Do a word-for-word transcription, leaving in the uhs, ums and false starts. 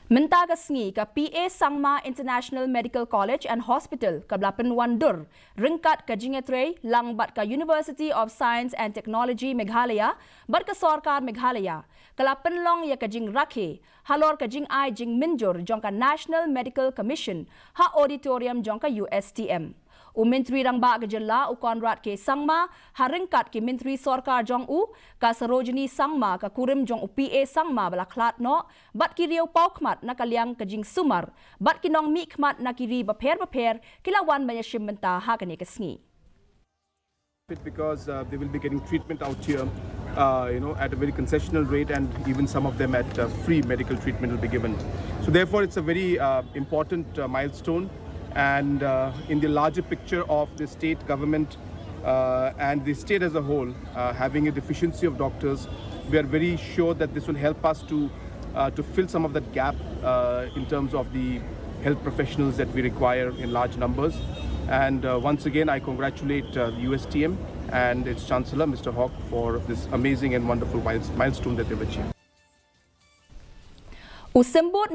Mynta ka sngi ka P A Sangma International Medical College and Hospital ka la pynwandur ryngkat ka jingïatrei lang bad ka University of Science and Technology Meghalaya bad ka sorkar Meghalaya ka la pynlong ïa ka jingrakhe halor ka jingai jingmynjur jong ka National Medical Commission ha auditorium jong ka U S T M. U Myntri Rangbah ka Jylla u Conrad K Sangma ha ryngkat ki Myntri Sorkar jong u, ka Sarojini Sangma ka kurim jong u P A Sangma ba la khlad noh bad ki riew paw khmat na ka liang ka jingsumar bad ki nongmihkhmat na ki ri bapher bapher ki la wan ban ïashim bynta ha kane ka sngi. Because uh, they will be getting treatment out here, uh, you know, at a very concessional rate, and even some of them at uh, free medical treatment will be given. So therefore, it's a very uh, important uh, milestone, and uh, in the larger picture of the state government uh, and the state as a whole, uh, having a deficiency of doctors, we are very sure that this will help us to uh, to fill some of that gap uh, in terms of the health professionals that we require in large numbers. And uh, once again, I congratulate uh, the U S T M and its Chancellor, Mister Hawke, for this amazing and wonderful miles- milestone that they've achieved. U Symbud